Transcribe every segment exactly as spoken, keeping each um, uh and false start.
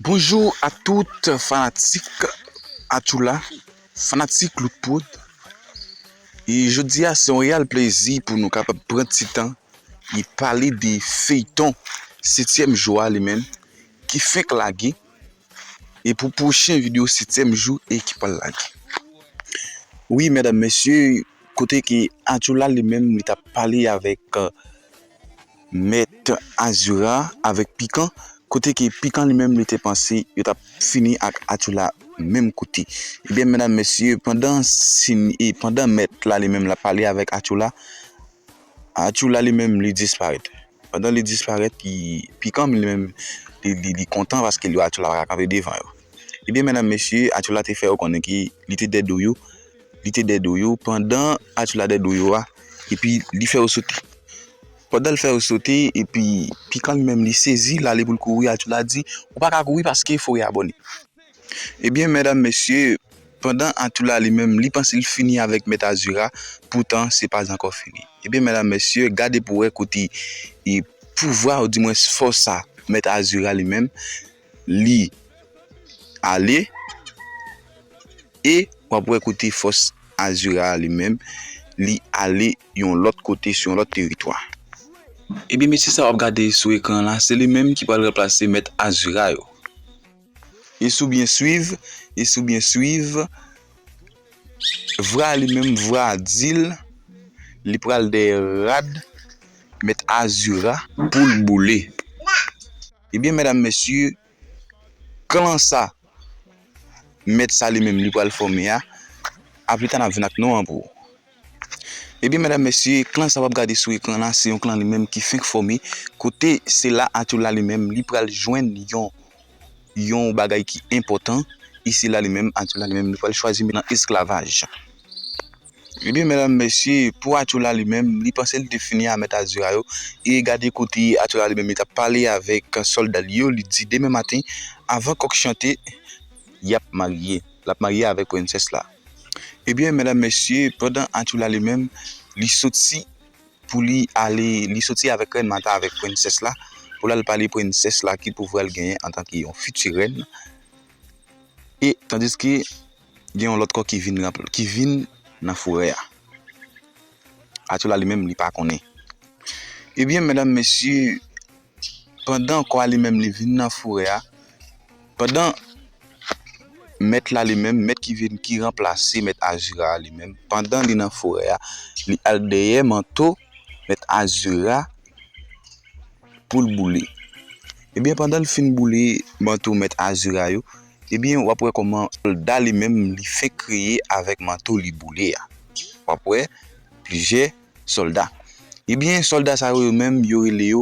Bonjou a tout fanatik Atchoula, fanatik Lout Prod. E jodi a, se yon reyèl plezi pou nou kapab pran ti tan e pale de feyton setyèm jou a li menm, ki fenk lage, e pou pwochen videyo setyèm jou e ki pral lage. Wi, medam, mesye, kote ke Atchoula li menm, li t ap pale avèk, euh, Mèt Azura, avèk Pikan, kote ke Pikan li menm, li te panse yo t ap fini ak Atchoula menm kote. Ebyen, medam, mesye, pandan sin-, e pandan Mèt la li menm, l ap pale avèk Atchoula, Atchoula li menm, li disparèt. Pandan li disparèt, li, Pikan li menm, li, li, li kontan paske li wè Atchoula pa ka kanpe devan yo. Ebyen, medam, mesye, Atchoula te fè yo konnen ke li te dèyè do yo, li te dèyè do yo, pandan Atchoula dèyè do yo a, epi li fè yo sote. Pandan l fè yo sote, epi Pikan li menm, li sezi, l ale pou l kouri, Atchoula di, "Ou pa ka kouri paske forè a bòne." Ebyen, medam, mesye, pandan Atchoula li menm, li panse l fini avèk Mèt Azura, poutan se pa ankò fini. Ebyen, medam, mesye, gade pou wè kote e pouvwa, ou dimwens fòs a Mèt Azura li menm, li ale, e w ap wè kote fòs Azura li menm, li ale yon lòt kote, sou yon lòt teritwa. Ebyen, mesye sa w ap gade sou ekran la, se li menm ki pral ranplase Mèt Azura yo. E si w byen swiv, e si w byen swiv, Vra li menm, Vra di l, li pral dèyè rad Mèt Azura pou l boule. Ebyen, medam, mesye, klan sa, Mèt sa li menm, li pral fòme a, a pita n ap vin ak non an pou ou. Ebyen, medam, mesye, klan sa w ap gade sou ekran la, se yon klan li menm ki fenk fòme, kote se la Atchoula li menm, li pral jwenn yon, yon bagay ki enpòtan, e se la li menm, Atchoula li menm, li pral chwazi mennen nan esklavaj. Ebyen, medam, mesye, pou Atchoula li menm, li panse li te fini a Mèt Azura yo, e gade kote Atchoula li menm, li t ap pale avèk sòlda li yo, li di demen maten, avan kòk chante, y ap marye. L ap marye avèk prensès la. Ebyen, medam, mesye, pandan Atchoula li menm, li soti pou li ale, li soti avèk rèn Mata avèk prensès la, pou l al pale prensès la ki pouvwa l genyen antanke yon fiti rèn. E tandiske gen yon lòt kò ki vin ranpl-, ki vin nan forè a. Atchoula li menm, li pa konnen. Ebyen, medam, mesye, pandan kò a li menm li vin nan forè a, pandan mèt la li menm, mèt ki vin, ki ranplase mèt Azura a li menm, pandan li nan forè a, li al dèyè manto mèt Azura pou l boule. Ebyen, pandan l fin boule manto mèt Azura yo, ebyen, w ap wè kòman sòlda li menm li fenk kreye avèk manto li boule a. W ap wè plizyè sòlda. Ebyen, sòlda sa yo menm, yo rele yo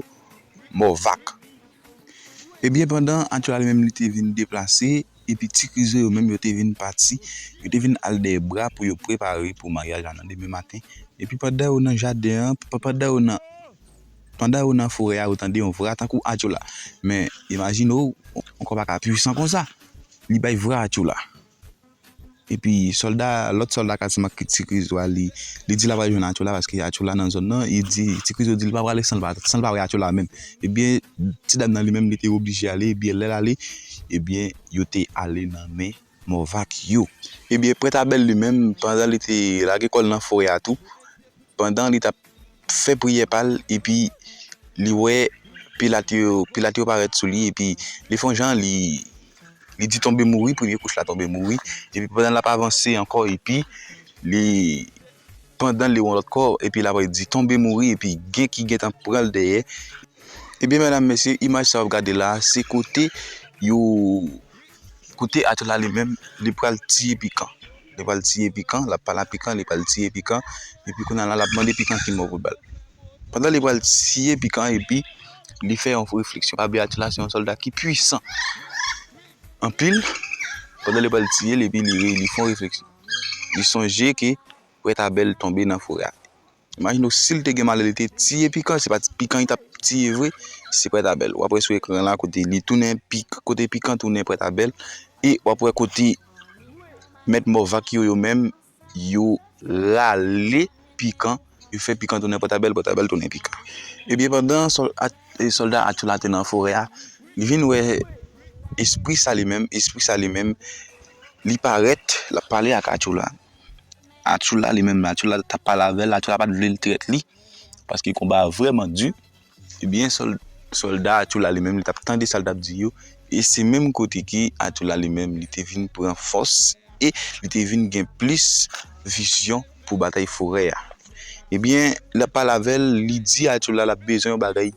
Mòvak. Ebyen, pandan Atchoula li menm li te vin deplase, epi ti krizo yo menm yo te vin pati, yo te vin al dèyè bra pou yo prepare pou maryaj la nan demen maten. Epi pandan yo nan jaden an, p-, pandan yo nan, pandan yo nan forè a, yo tande yon vra tankou Atchoula. Men, imajine w, yon kòpa ka pwisan konsa. Li bay vra Atchoula. Epi sòlda, lòt sòlda Katimak ki ti krizo a, li, li di l ap al jwenn Atchoula paske Atchoula nan zòn nan, li di, ti krizo di l pa prale san l pa, san l pa wè Atchoula menm. Ebyen, ti dam nan li menm, li te oblije ale, ebyen, lè l ale, ebyen, yo te ale nan men Mòvak yo. Ebyen, Prèt Abèl li menm, pandan li te lage kò l nan forè a tou, pandan li t ap fè priyè pa l, epi li wè pilat yo, pilat yo parèt sou li, epi li fè yon jan, li, li di, "Tonbe mouri," premye kouch la, "Tonbe mouri." Epi pandan l ap avanse ankò, epi li, pandan li wè yon lòt kò, epi l ap di, "Tonbe mouri," epi gen ki gentan pran l dèyè. Ebyen, medam, mesye, imaj sa w ap gade la, se kote yo, kote Atchoula li menm, li pral tiye Pikan. Li pral tiye Pikan, l ap pale a Pikan, li pral tiye Pikan, epi kounye a la, l ap mande Pikan ki mò pou l ba l. Pandan li pral tiye Pikan, epi li fè yon refleksyon. Pa bliye, Atchoula se yon sòlda ki pwisan anpil. Pandan li pral tiye l, epi li, li fè yon refleksyon. Li sonje ke Prèt Abèl tonbe nan forè a. Imajine w, si l te gen malè, li te tiye Pikan, se pa t Pikan li t ap tiye vre, se Prèt Abèl. W ap wè sou ekran la kote li tounen Pik-, kote Pikan tounen Prèt Abèl, e w ap wè kote mèt Mòvak yo, yo menm, yo rale Pikan, yo fè Pikan tounen Prèt Abèl, Prèt Abèl tounen Pikan. Ebyen, pandan sòl-, at-, e sòlda Atchoula te nan forè a, li vin wè Espri sa li menm, espri sa li menm, li parèt, l ap pale ak Atchoula. Atchoula li menm, Atchoula t ap pale avè l, Atchoula pa t vle l trèt li, paske konba a vrèman di. Ebyen, sòl-, sòlda Atchoula li menm, li t ap tande sa l t ap di yo, e se menm kote ke Atchoula li menm, li te vin pran fòs, e li te vin gen plis vizyon pou batay forè a. Ebyen, l ap pale avè l, li di Atchoula l ap bezwen yon bagay.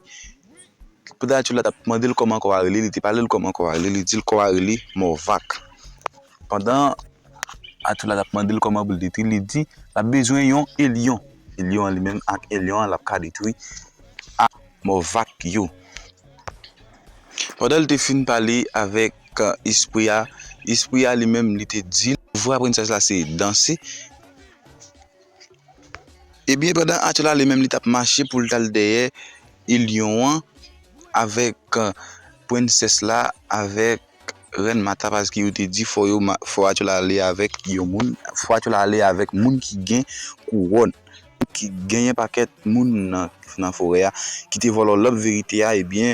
Pandan Atchoula t ap mande l kòman kò a rele, li te pale l kòman kò a rele, li di l kò a rele Mòvak. Pandan Atchoula t ap mande l kòman pou l detwi, li di l ap bezwen yon elyon. Elyon an li menm, ak elyon an l ap ka detwi a Mòvak yo. Pandan l te fin pale avèk, uh, espri a, espri a li menm li te di l, pouvwa prensès la se danse. Ebyen, pandan Atchoula li menm li t ap mache pou l t al dèyè elyon an avèk, uh, prensès la, avèk rèn Mata, paske yo te di fò yo ma-, fò Atchoula ale avèk yon moun, fò Atchoula ale avèk moun ki gen kouwòn, ki genyen pakèt moun nan, nan forè a, ki te vòlò lanp verite a, ebyen,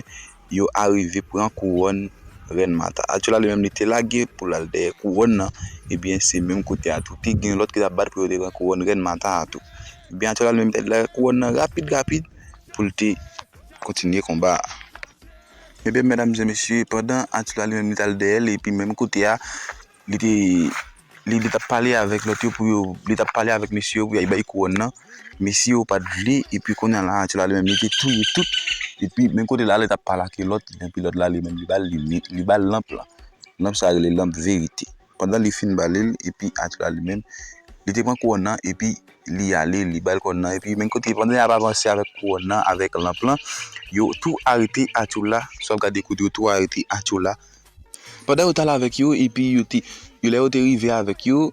yo arive pran kouwòn rèn Mata. Atchoula li menm li te lage pou l al dèyè kouwòn nan, ebyen, se menm kote a tou. Te gen lòt ki t ap bat pou yo te pran kouwòn rèn Mata a tou. Ebyen, Atchoula li menm te lage kouwòn nan rapid, rapid pou l te kontinye konba a. Ebyen, medam e mesye, pandan Atchoula li menm li t al dèyè l, epi menm kote a, li te, li, li t ap pale avèk lòt yo pou yo, li t ap pale avèk mesye yo pou y al bay kouwòn nan. Mesye yo pa t vle, epi kounye a la, Atchoula li menm li te touye tout. Epi menm kote la, li t ap pale ak lòt, epi lòt la li menm li ba l, li, li ba l lanp la. Lanp sa rele lanp verite. Pandan li fin ba li l, epi Atchoula li menm, li te pran kouwòn nan, epi li ale, li ba l kouwòn nan, epi menm kote, pandan y ap avanse avèk kouwòn nan, avèk lanp lan, yo tou arete Atchoula, si w ap gade kote yo tou arete Atchoula. Pandan yo t al avèk yo, epi yo te, yo lè yo te rive avèk yo,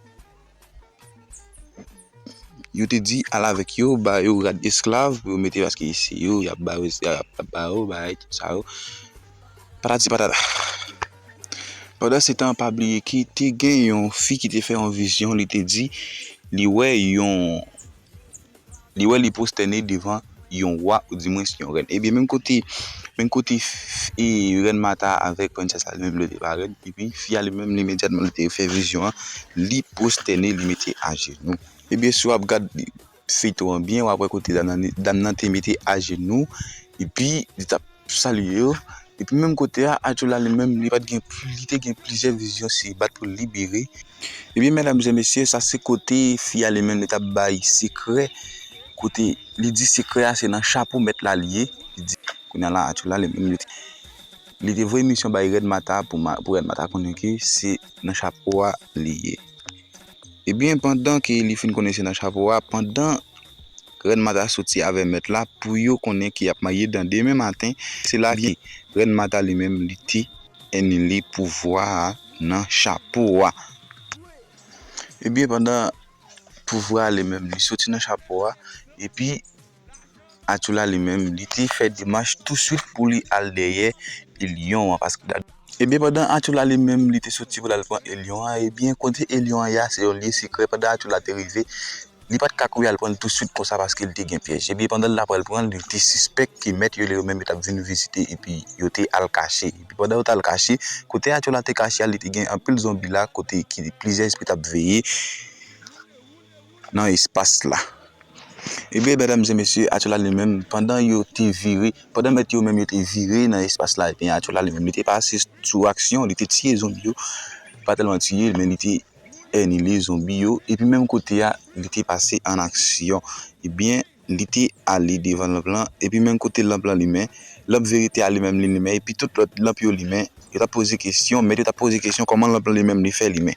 yo te di al avèk yo, ba yo rad esklav pou yo mete, paske se yo, y ap ba yo, y ap ba yo, bagay, tout sa yo. Patati patata. Pandan se tan, pa bliye ke te gen yon fi ki te fè yon vizyon, li te di, li wè yon, li wè li pwostène devan yon wa, oudimwens yon rèn. Ebyen, menm kote, menm kote f-, e, rèn Mata avèk prensès la, li menm li te parèt, epi fi a li menm, imedyatman li te fè vizyon an, li pwostène, li mete ajenou. Ebyen, si w ap gad feyton an byen, w ap wè kote dam nan, dam nan te mete ajenou, epi li t ap salye yo. Epi menm kote a, Atchoula li menm, li pa t gen pli-, li te gen plizyè vizyon se bat pou l libere. Ebyen, medam e mesye, sa se kote fi a li menm, li t ap bay sekrè. Kote li di sekrè a se nan chapo mèt la li ye. Li di, kounye a la, Atchoula li menm, li te, li te voye misyon bay rèn Mata pou ma-, pou rèn Mata konnen ke se nan chapo a li ye. Ebyen, pandan ke li fin konnen se nan chapo a, pandan rèn Mata soti avè mèt la, pou yo konnen ke y ap marye dan demen maten, se la ke rèn Mata li menm, li te anile pouvwa a nan chapo a. Ebyen, pandan pouvwa a li menm, li soti nan chapo a, epi Atchoula li menm, li te fè demach touswit pou li al dèyè lyon an, paske, ebyen, pandan Atchoula li menm, li te soti pou l al pran lyon an, ebyen, kote lyon an ye a, se yon lye sekrè. Pandan Atchoula te rive, li pa t ka kouri al pran l touswit konsa, paske li te gen pyèj. Ebyen, pandan l t ap pral pran l, li te sispèk ke mèt yo, yo menm, yo t ap vin vizite, epi yo te al kache. Epi pandan yo t al kache, kote Atchoula te kache a, li te gen anpil zonbi la, kote ki plizyè espri t ap veye nan espas la. Ebyen, medam e mesye, Atchoula li menm, pandan yo te vire, pandan mèt yo menm yo te vire nan espas la, ebyen, Atchoula li menm, li te pase sou aksyon, li te tiye zonbi yo, pa tèlman tiye, men li te anile zonbi yo, epi menm kote a, li te pase an aksyon. Ebyen, li te ale devan lanp lan, epi menm kote lanp lan limen, lanp verite a li menm li limen, epi tout lòt lanp yo limen, yo t ap poze kesyon, mèt yo t ap poze kesyon kòman lanp lan li menm li fè limen.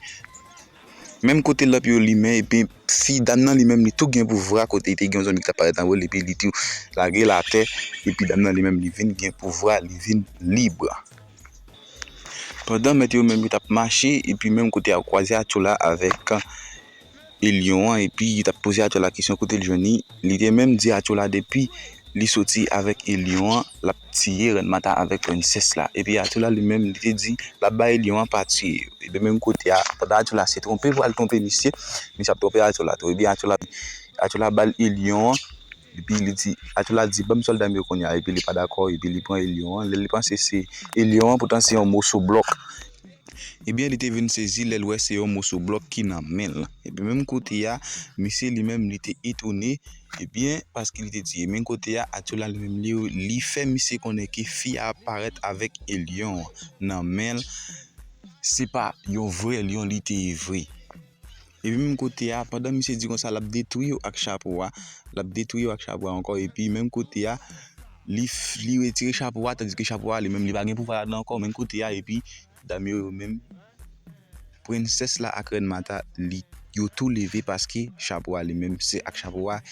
Menm kote lanp yo limen, epi fi dam nan li menm li tou gen pouvwa, kote te gen yon zonbi ki t ap parèt anwo l, epi li tou lage l atè, epi dam nan li menm li vin gen pouvwa, li vin lib. Pandan mèt yo menm yo t ap mache, epi menm kote a yo kwaze Atchoula avèk e lyon an, epi yo t ap poze Atchoula kesyon kote l jwenn li. Li te menm di Atchoula depi li soti avèk e lyon an, l ap tiye rèn Mata avèk prensès la. Epi Atchoula li menm, li te di l ap bay lyon an pa tiye yo. Epi menm kote a, pandan Atchoula se twonpe pou al twonpe misye, misye ap twonpe Atchoula tou. Epi Atchoula, Atchoula ba l e lyon an, Epi li di, Atchoula di, ban m sòlda m yo kounye a. Epi li pa dakò, epi li pran Elyon an. Lè li panse se Elyon an, poutan se yon moso blòk. Ebyen, li te vin sezi lè l wè se yon moso blòk ki nan men l. Epi menm kote a, misye li menm li te etone, ebyen, paske li te di, e menm kote a, Atchoula li menm li, li fè misye konnen ke fi a ap parèt avèk Elyon an nan men l, se pa yon vrè lyon li te ye vre. Epi menm kote a, pandan misye di konsa, l ap detwi yo ak chapo a, l ap detwi yo ak chapo a ankò, epi menm kote a, li, li retire chapo a, tandiske chapo a li menm li pa gen pouvwa ladan ankò, menm kote a, epi dam yo, yo menm, prensès la ak rèn Mata, li, yo tou leve paske chapo a li menm, se ak chapo a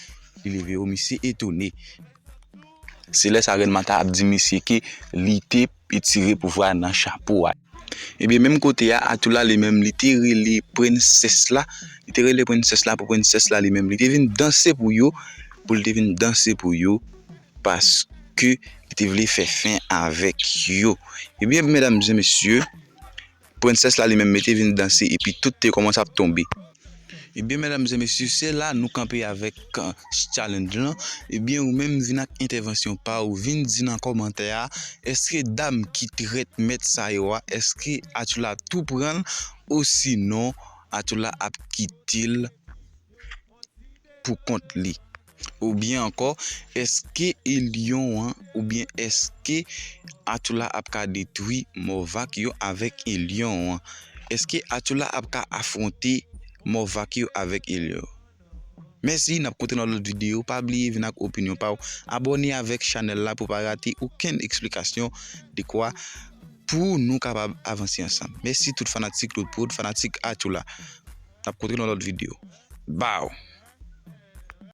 li leve yo, misye etone. Se lè sa rèn Mata ap di misye ke li te retire pouvwa nan chapo a. Ebyen, menm kote a, Atchoula li menm, li te rele prensès la, li te rele prensès la pou prensès la li menm, li te vin danse pou yo, pou li te vin danse pou yo, paske li te vle fè fen avèk yo. Ebyen, medam e mesye, prensès la li menm, li te vin danse, epi tout te kòmanse ap tonbe. Ebyen, medam e mesye, se la nou kanpe avèk, uh, challenge lan. Ebyen, ou menm vin ak entèvansyon pa ou, vin di nan kòmantè a, èske dam ki trèt mèt sa yo a, èske Atchoula tou pran l, osinon Atchoula ap kite l pou kont li? Oubyen ankò, èske Elyon an, oubyen èske Atchoula ap ka detwi mò vak yo avèk Elyon an? Èske Atchoula ap ka afwonte mò vak yo avèk Elyon? Mèsi, n ap kontre nan lòt videyo. Pa bliye vin ak opinyon pa w. Abòne avèk chanèl la pou pa rate okenn eksplikasyon de kwa pou nou kapab avanse ansanm. Mèsi tout fanatik Claude Prod, fanatik Atchoula. N ap kontre nan lòt videyo. Baw!